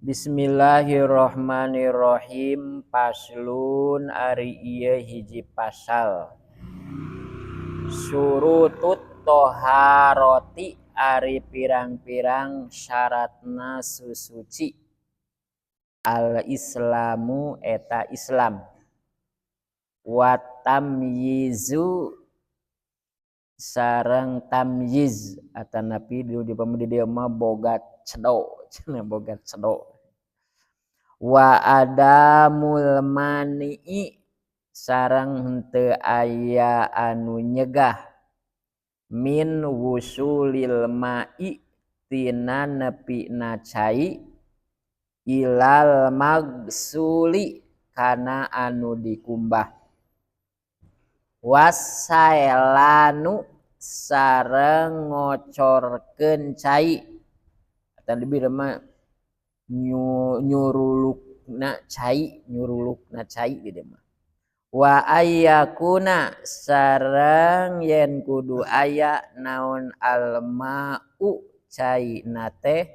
Bismillahirrahmanirrahim. Faslun, ari ieu hiji pasal. Syurutut toharoti, ari pirang-pirang syaratna susuci. Al islamu, eta Islam. Wa tamyizu, sareng tamyiz, atanapi di pamudi dieu mah boga cedo cenah, boga cedo. Wa adamul mani'i, sareng henteu aya anu nyegah, min wusulil ma'i, tina nepina cai, ilal magsuli, kana anu dikumbah. Wasaelanu, sareng ngocorkeun cai, tadi mah nyurulukna cai, nyurulukna cai di dieu mah. Wa ayyakuna, sareng yen kudu aya naon alma'u, cai na teh,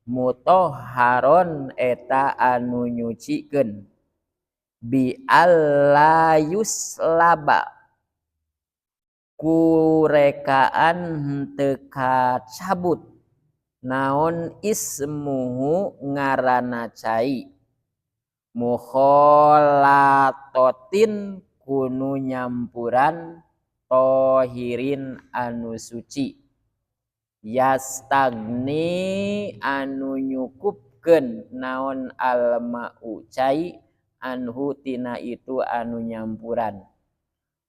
mutahharon, eta anu nyucikeun, bi alla yuslaba, kurekaan henteu kacabut naon ismuhu, ngaranna cai, mukholatotin, kunu nyampuran, tohirin, anu suci, yastagni, anu nyukupkeun naon alma'u, cai, anhu, tina itu anu nyampuran.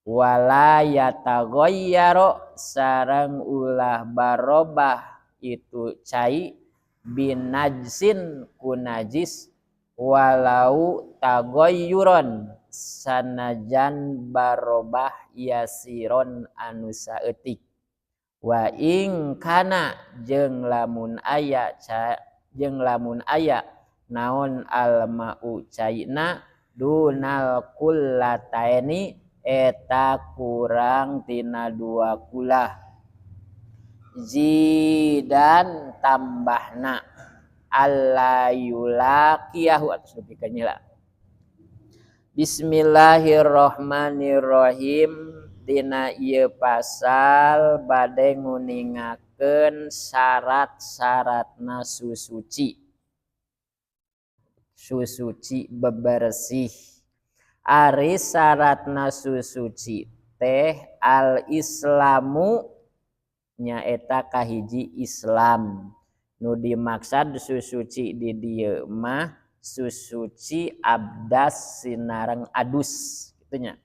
Wala yataghayyaro, sareng ulah barobah itu cai, binajsin, ku najis, walau taghayyuron, sanajan barobah, yasiron, anu saeutik. Wa ing kana, jeung lamun aya jeung lamun aya naon alma'u, caina, dunal kullataini, eta kurang tina dua kulah, zidan, tambahna, alla yulaqiyahu, atas dugi nyela. Bismillahirrahmanirrahim. Dina ieu pasal bade nguningakeun syarat-syaratna susuci, susuci, bebersih. Ari syaratna susuci teh al islamu, nyaeta kahiji Islam. Nu dimaksad susuci di dieu mah susuci abdas sinareng adus kitu nya.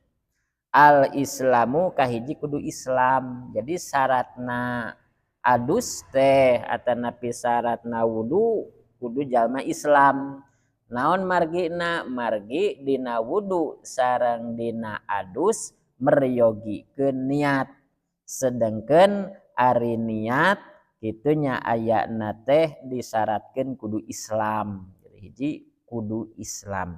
Al islamu, kahiji kudu Islam. Jadi syaratna adus teh atanapi syaratna wudu kudu jalma Islam. Naon margina? Margi dina wudu sareng dina adus meryogikeun niat, sedangkan ari niat kitunya ayana teh disyaratkeun kudu Islam. Jadi hiji kudu Islam.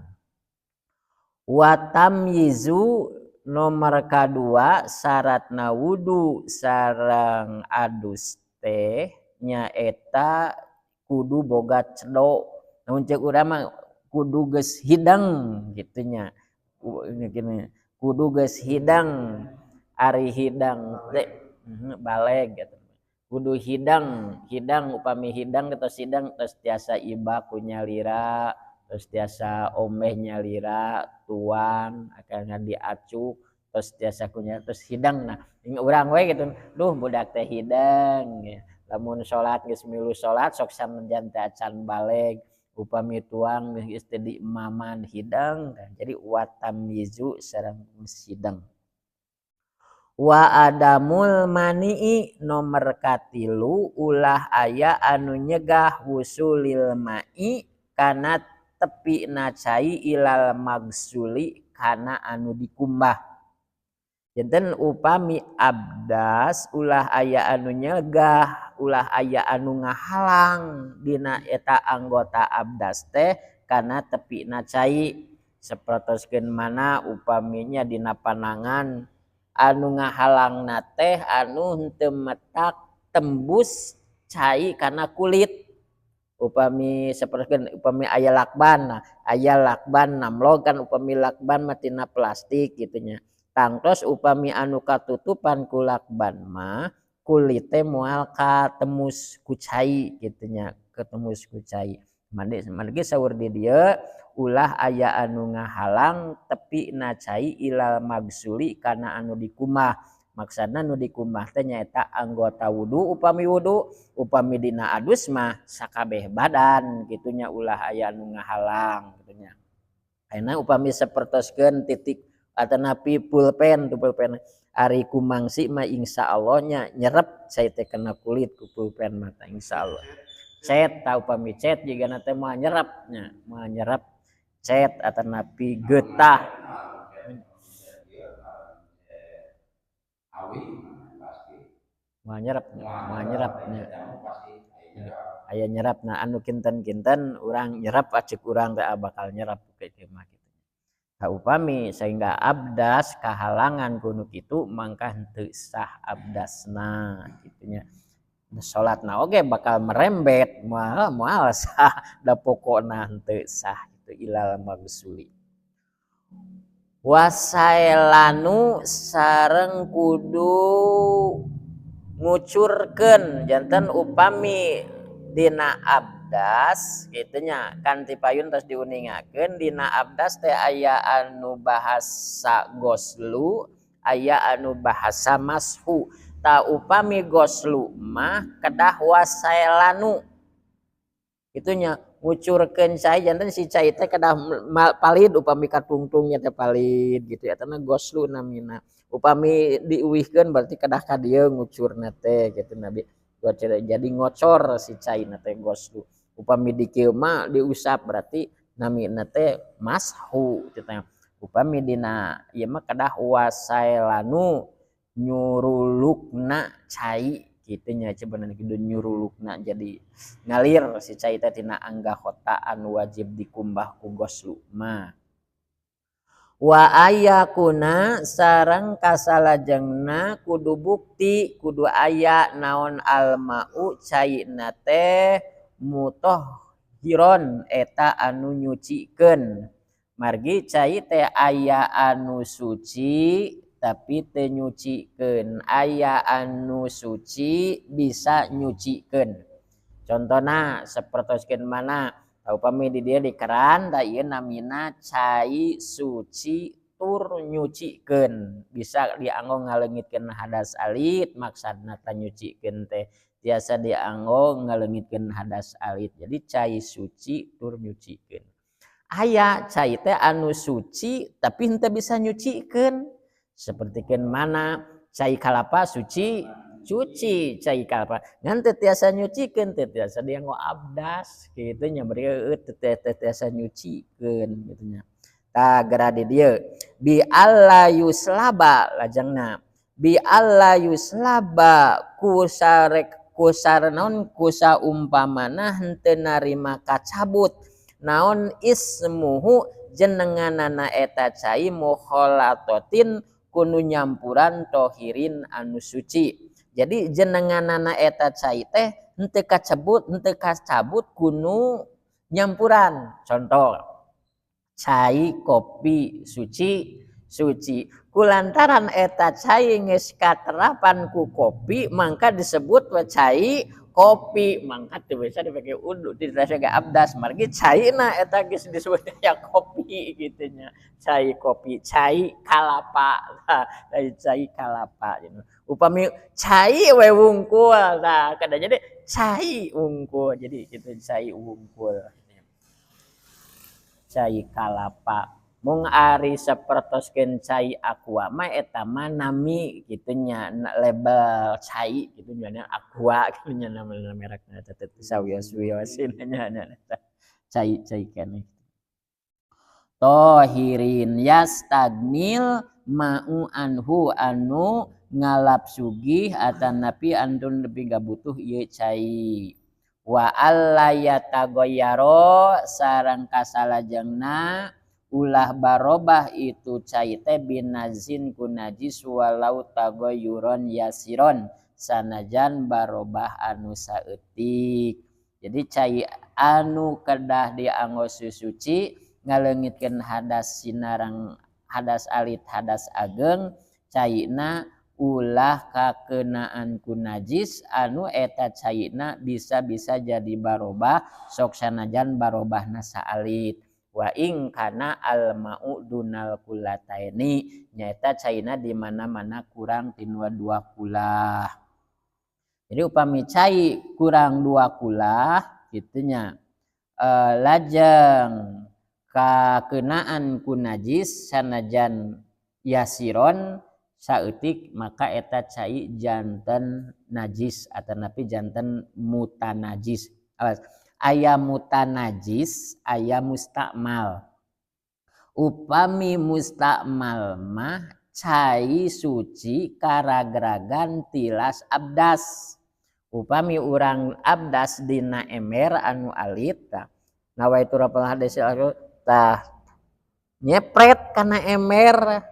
Wa tamyizu, nomor kadua syaratna wudu sareng adus teh nyaeta kudu boga cedo. Namun cek urang mah kudu geus hidang kitu nya, kudu geus hidang. Ari hidang teh baleg gitu, kudu hidang hidang. Upami hidang atau sidang, terus tiasa ibak ku nyalira, terus tiasa omeh nyalira, tuang akan diacuk, terus tiasa kunya, terus hidang. Nah, urang we gitu, duh, budak teh hidang ya. Lamun salat geus milu salat sok sanajan teh acan baleg, upami tuang geus teh diemaman, hidang. Jadi watamyizu sareng hidang. Wa adamul mani'i, nomor katilu ulah aya anu nyegah, wusulil ma'i, kana tepi na cai, ilal magsuli, kana anu dikumbah. Janten upami abdas ulah aya anu nyegah, ulah aya anu ngahalang dina eta anggota abdas teh kana tepi na cai, sapertoskeun mana upaminya dina panangan anu ngahalangna teh anu henteu metak tembus cai kana kulit. Upami sapertikeun upami aya lakban, nah aya lakban namlog kan upami lakban mah tina plastik kitu nya. Tangtos upami anu katutupan ku lakban mah kulit teh moal katemus ku cai kitu nya, ketemus ku cai. Mandi saur di dieu ulah aya anu ngahalang tepi na cai ilal magsuli kana anu dikumbah. Maksana nu dikumbah teh nyaeta anggota wudu upami wudu, upami dina adus mah sakabeh badan kitu nya ulah aya anu ngahalang kitu nya. Ayeuna upami sapertoskeun titik atanapi pulpen tu pulpen ari kumangsi mah insyaallah nya nyerep cai teh kana kulit ku pulpen mah tah insyaallah. Cet tah upami cet jigana teh moal nyerep nya, moal nyerep cet atanapi getah. Moal nyerep, moal nyerep nya. Aya nyerep na anu kinten-kinten urang nyerep acek urang teh bakal nyerep kitu mah kitu. Tah upami sehingga abdas kahalangan ku nu kitu mangka henteu sah abdasna kitu nya. Salatna oge bakal merembet moal moal sah da pokona henteu sah kitu ilal magsuli. Wasaelanu sareng kudu ngucurkeun janten upami dina abdas kitu nya kan ti payun tos diuningakeun dina abdas teh aya anu bahasa goslu aya anu bahasa mashu. Ta upami goslu mah kedah wasaelanu kitu nya ngucurkeun cai janten si cai teh kedah palid upami katungtungnya teh palid gitu ya eta goslu namina. Upami diuihkeun berarti kedah ka dieu ngucurna teh gitu nabi. Jadi ngocor si cai na teh goslu. Upami di kieu mah diusap berarti namina teh mashu kitu teh. Upami dina ieu mah kedah wasaelanu nyurulukna cai kitu nya sebenarnya kudu nyurulukna jadi ngalir si cai teh tina anggota anu wajib dikumbah ku goslu mah. Wa ayakuna sareng kasalajengna kudu bukti kudu aya naon almau caina teh mutahhiron eta anu nyucikeun. Margi cai teh aya anu suci tapi teu nyucikeun, aya anu suci bisa nyucikeun. Contona sapertoskeun mana upami di dieu di keran da ieu namina cai suci tur nyucikeun, bisa dianggo ngaleungitkeun hadas alit maksudna ta nyucikeun teh tiasa dianggo ngaleungitkeun hadas alit. Jadi cai suci tur nyucikeun. Aya cai teh anu suci tapi henteu bisa nyucikeun. Sapertikeun mana cai kalapa suci cuci cai kalapa ngan teu tiasa nyucikeun teu tiasa dianggo abdas kitu nya bari teu tiasa nyucikeun kitu nya. Tah geura di dieu bi alla yuslaba lajengna bi alla yuslaba kusarek kusarnaon kusa umpamana henteu narima kacabut naon ismuhu jenenganana eta cai mukhalatotin kunu nyampuran tohirin anu suci. Jadi jenenganana eta cai teh henteu kacabut henteu kacabut kunu nyampuran. Contoh cai kopi suci suci kulantaran eta cai geus katerapan ku kopi mangka disebut we cai kopi mangka teu bisa dipake udud teu bisa ge abdas margi caina eta geus disebut ya kopi kitu nya. Cai kopi cai kalapa tah cai kalapa gitu. Upami cai we wungkul tah kada jadi cai wungkul jadi kitu cai wungkul cai kalapa. Mung ari sapertoskeun cai aqua mah eta mah nami kitu nya label cai kitu nya aqua kitu nya nama merekna teh teu sawios-wios nya nya cai-cai keneh. Tohirin yastagnil ma'u anhu anu ngalap sugih atanapi antun lebih gabutuh ieu cai. Wa alla yatagoyaro sareng kasalajengna ulah barobah itu cai teh binazin ku najis walau tagoyuron yasiron sanajan barobah anu saeutik. Jadi cai anu kedah dianggo susuci ngaleungitkeun hadas sinareng hadas alit hadas ageng, caina ulah kakenaan ku najis anu eta caina bisa-bisa jadi barobah, sok sanajan barobahna saalit. Wa in kana al ma'u dunal kullataini, nyaeta caina di mana-mana kurang tina 2 kulah. Jadi upami cai kurang 2 kulah gitunya, lajeng kakenaan ku najis sanajan yasiron saeutik, maka eta cai janten najis atanapi janten mutanajis. Awas, aya mutanajis, aya mustakmal. Upami mustakmal mah cai suci karagragan tilas abdas. Upami urang abdas dina ember anu alit tah, nawaitu rafal hadis tah nyepret kana ember,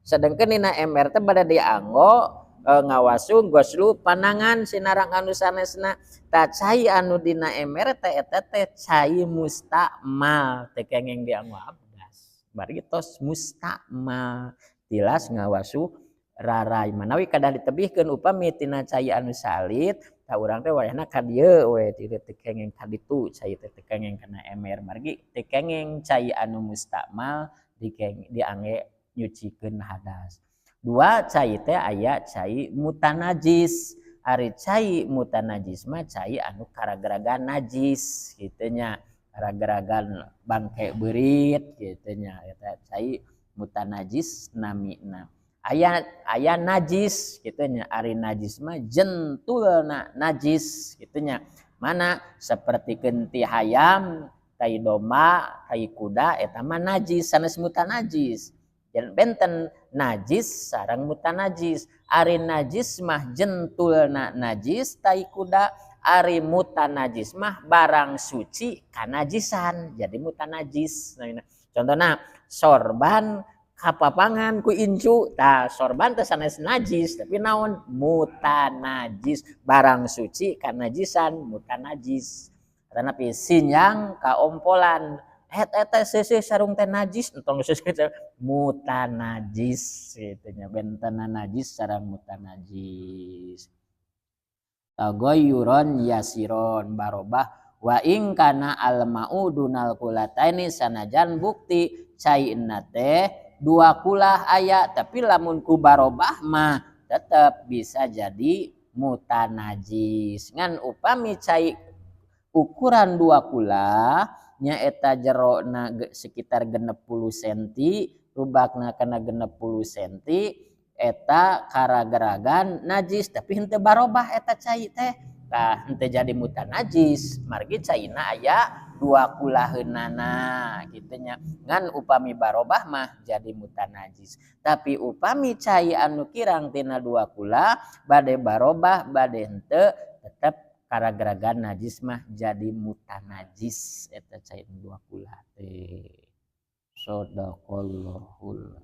sedengkeun dina ember teh bade dianggo ngawasu goslu panangan sinarang anu sanesna. Tah cai anu dina ember teh eta teh cai mustakmal, teh kengeng dianggo abdas, bari tos mustakmal tilas ngawasu rarai. Manawi kadah ditebihkeun upami tina cai anu salit, tah urang teh wayahna ka dieu we, teu kengeng ka ditu cai teh, teu kengeng kana ember, margi teu kengeng cai anu mustakmal diangge nyucikeun hadas. 2 cai teh aya cai mutanajis. Ari cai mutanajis mah cai anu karagragan najis kitu nya, karagragan bangke beurit kitu nya, eta cai mutanajis namina. Aya najis kitu nya, ari najis mah jentulna najis kitu nya. Mana seperti kenti hayam, tai domba, tai kuda, eta mah najis sanes mutanajis. Janten benten najis sareng mutanajis. Ari najis mah jentulna najis tai kuda, ari mutanajis mah barang suci kanajisan jadi mutanajis. Nah, contohna sorban kapapangan ku incu, tah sorban teh sanes najis tapi naon mutanajis, barang suci kanajisan mutanajis. Tanapi sinjang kaompolan, et eta seuseuh sarung teh najis, entong seuseuh teh mutanajis kitu nya, bentena najis sareng mutanajis. Tagoyuron yasiron barobah. Wa in kana al ma'u dunal kulataini, sanajan bukti caina teh 2 kulah aya, tapi lamun ku barobah mah tetep bisa jadi mutanajis. Ngan upami cai ukuran 2 kulah nyaeta jerona sekitar 60 senti, rubakna kana 60 senti, eta karageragan najis tapi henteu barobah eta cai teh, tah henteu jadi mutanajis, margi caina aya 2 kulaheunana kitu nya. Ngan upami barobah mah jadi mutanajis. Tapi upami cai anu kirang tina 2 kula bade barobah bade henteu, tetep karageragan najis mah jadi mutanajis eta cai 2 kula teh. Sadaqallahul.